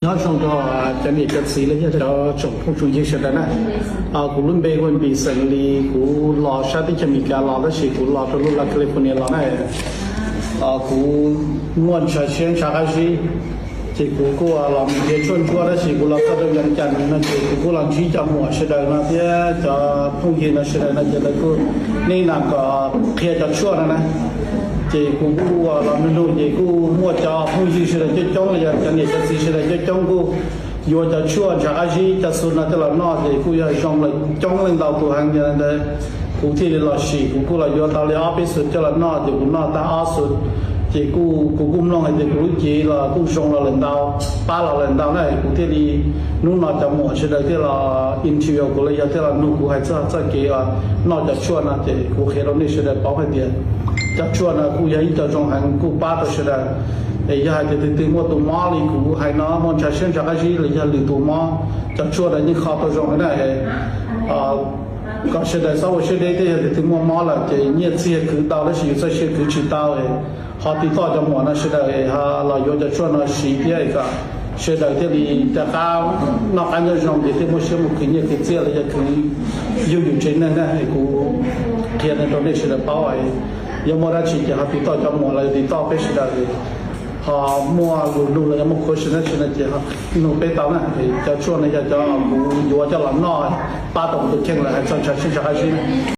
Nyob zoo rau cov niam cov txiv los yog cov tsoom phooj tsoom ywg sawv daws na. Kuv lub npe hu ua Npis xeem Lis, kuv los sab teb chaws Amelikas los tab sis kuv los rau lub laj California los na. Kuv muaj ntshav siab ntshav qab zib, ces kuv kuj los mus nrhiav tshuaj ntsuab tab sis kuv los txog rau Vias Cas no ces kuv kuj los ntsib cov muam sawv daws no thiab cov phooj ywg no sawv daws no ces lawv kuj neb na kom qhia cov tshuaj no na. Ces kuv kuj los nug nug ces kuj muaj cov phooj ywg sawv daws coob coob los yog cov niam cov txiv sawv daws coob coob kuj yuav cov tshuaj ntshav qab zib cov xu no coj los noj ces kuj yog zoo lawm coob leej ntau tus heev. Yog li ntawd kuv thiaj li los sim, kuv kuj los yuav tau li ob peb xu coj los noj ces kuv noj tag ob xu ces kuv kuj mloog hais tias kuv lub cev los kuj zoo los lawm ntau, pab los lawm ntau na. Kuv thiaj li, hnub no cov muam sawv daws thiaj los interview kuv los yog thiaj los nug kuv hais txog txoj kev noj cov tshuaj no ces kuv qhia rau nej sawv daws paub hais tias cov tshuaj no kuj yog ib co zoo heev kuj pab rau sawv daws. Es yog hais tias tus twg muaj tus mob li kuv hais no, muaj ntshav siab ntshav qab zib los yog lwm tus mob, cov tshuaj no yeej kho tau zoo heev na. Kom sawv daws txhob ua siab deb thiab, yog tus twg muaj mob lawm ces nyiaj txiag khwv tau tab sis yus txoj sia khwv tsis tau. Ho tiv toj cov muam no sawv daws los yuav cov tshuaj no siv thiab kom sawv daws thiaj li rov qab noj qab nyob zoo ces thiaj muaj siab mus khwv nyiaj khwv txiaj los yog khwv yug yus tsev neeg na. Kuv qhia rau nej sawv daws paub, yog muaj dab tsi ces ho tiv toj cov muam los tiv toj peb sawv daws. Ho muaj lus nug los yog muaj question dab tsi no ces nug peb tau na. Cov tshuaj no yog cov kuv yuav coj los noj pab tau kuv tus kheej lawm hais txog ntshav siab ntshav qab zib na.